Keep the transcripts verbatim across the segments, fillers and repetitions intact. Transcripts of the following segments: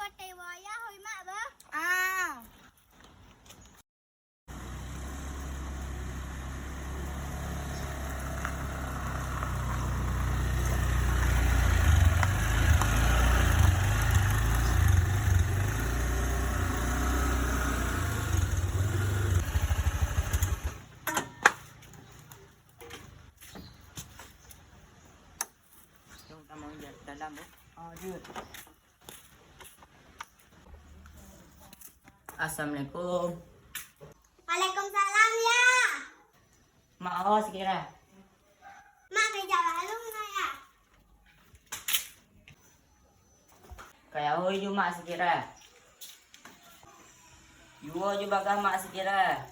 Watèe woe ya, hôi mak bah. Ah. Jom tamong dalam, Bu. Oh, jeuet. Assalamualaikum. Waalaikumsalam, ya. Mak, ho sikira. Mak, keujak bak lôn, ya. Kaya hôi ju mak sikira. Yuwo ju bagah mak sikira.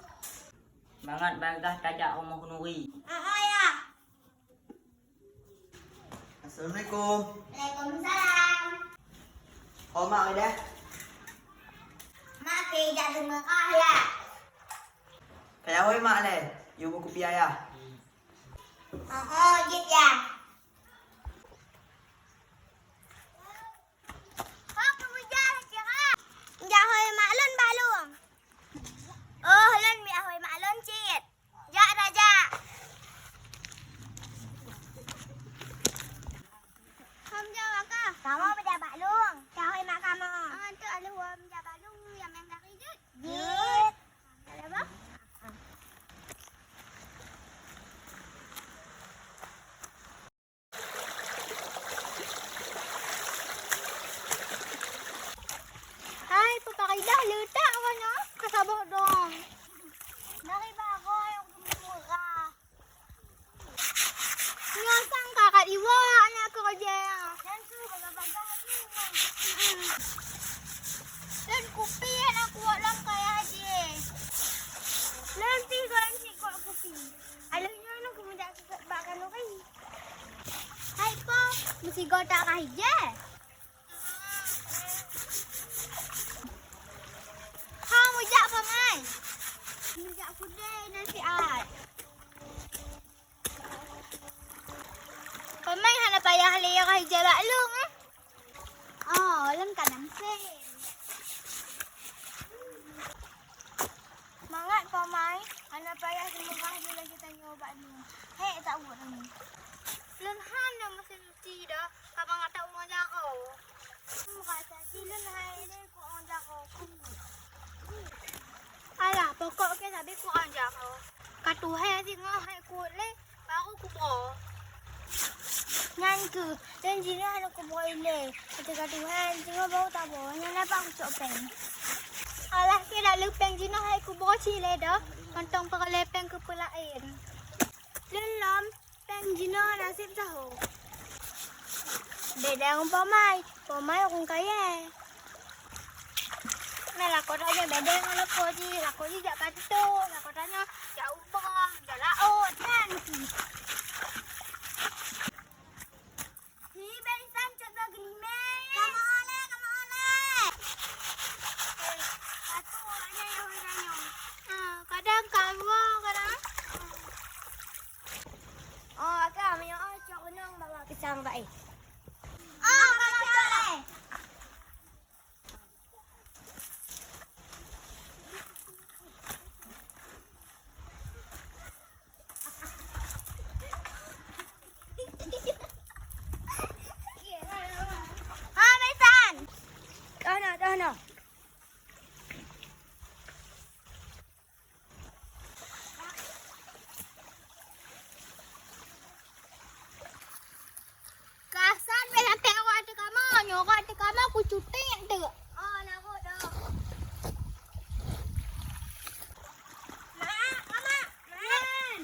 Mangat bagah tajak rumoh keuneuri. Ah, ya. Assalamualaikum. Waalaikumsalam. Ho mak, udah? Mak, keujak seumeurah, ya. Kaya hôi mak lé, yue beu kupi ayah. Oh, oh, jeuet, ya. Ho peumeuja, Cira? Jak hôi mak lôn bak lueng. Oh, lôn miet hôi mak lôn cit. Jak, tajak. Hom jak bak kah? Kamoe beujak bak lueng. Jak hôi mak kamoe. Ah, tu aleuh hom jak bak lueng, ya meng gaki jeuet. Jeuet. Ada bah? Hai, peukaridah leutak awak nyoe ka saboh dong. Dari bagoe nyang murah. Nyoe sang ka kat iwa aneuk keureuja. Nyan tu bagah-bagah tu. Lôn kupi hana kuwat lom kaya jih. Lôn pih goh lom sikok kupi. Aleuh nyoe lôn keumeujak bak khanuri. Hai po, meusigoe tak kah ijeh? Ha, meujak pamai. Meujak kudée nasihat. Pamai hana payah lé rhah ija bak lôn, eh. Oh, lôn ka dansé. Mangat pamai, hana payah seumeurah lé lagée tanyoe bak lôn. Hék, tak buet lôn. Lôn hana meusti-meusti dah, ka mangat ta uroe jaroe. Meurasa jih lôn hai lé ku uroe jaroe ku. Alah, pokok keu sabe ku uroe jaroe. Ka tuhe singoh hai kuwat lé, baru kubroe. Nyan keuh, dan jinoe hana kubroe ilée. Ketika tuhe singoh baru tabroe, nyan apa kucok péng. Alah, keu dak lheueh péng jinoe hai kubroe cit lé dah, mantong peureulée péng keu peulaén. Lôn lom, péng jinoe naseb saho. Beda ngon pamai, pamai ureueng kaya. Nah, lakoe tanyoe beda ngon lakoe jih, lakoe jih jak kantoe, lakoe tanyoe jak ubah, jak laôt, nyan. Hi, barisan cok dua geulimé. Kamoe oleh, kamoe oleh. Eh, satu awaknyan nyang hôi nanyong. Ah, kadang kawa, kadang. Oh, ka, meunyoe cok unong bawa pisang bak eh. Ah, ka cok oleh. Ha, Maisan. Kau nak, kau nak. Kasan beh sampai awak teuka ma, nyoe awak teuka ma kucutik teuk. Oh, na rot dah. Mak, mak, mak. Nyan.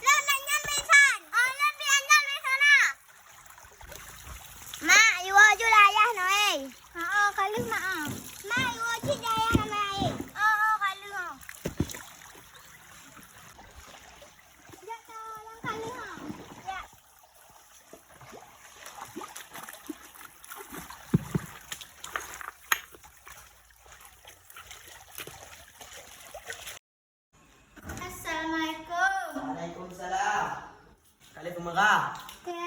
Lôn nyan Maisan. Oh, lôn pih nyan Maisan na. Mak, iwoe ju layah noe. Ha, oh, ka lheueh mak ah. Mak, iwoe ju layah noe. Oh, oh, ka lheueh oh. Jak ta lam ka lheueh ah. Ya. Assalamualaikum. Waalaikumsalam. Ka lheueh peumeurah? Ka.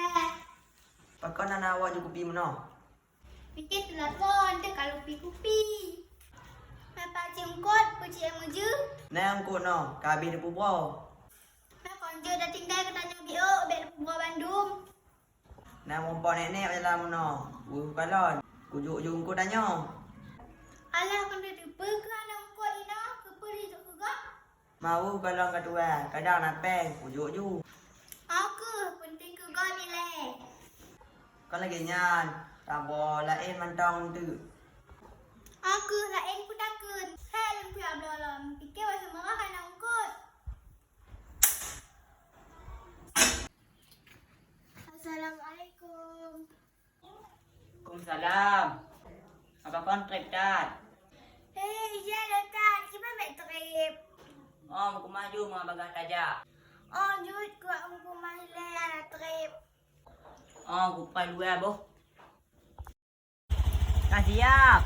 Pakon hana awak ju kupi meunoe? Pike teulat lôn, teuka lupi kupi. Napa Cik Eungkot, peue cit nyang meujeuet? Na Eungkot nyoe, ka habéh teupeubroe. Na kon jeuet tatinggai geutanyoe biôk, bèk teupeubroe bandum. Na muphom nek-nek dalam meunoe, weueh kalon, kujok ju Eungkot tanyoe. Alah, kon teupeue keu aneuk Eungkot inoe, keupeue jijok keu gob? Mawöh kalon ka tuha, kadang na péng, kujok ju. Oh keuh, peunténg keu gob ilèe. Kon lagèe nyan, tabroe laén mantong teuk. Oh keuh, laén peue takheun. Hai lôn kuyap bloe lom, pike wajah meurah hana Eungkot. Assalamualaikum. Waalaikumsalam. Apa kon trép that? Hei, iya lé that, kiban bèk trép. Oh, meukeumah ju, meungan bagah tajak. Oh, jeuet keu meukeumah ilèe hana trép. Oh, kupai luwa boh. Ka siap.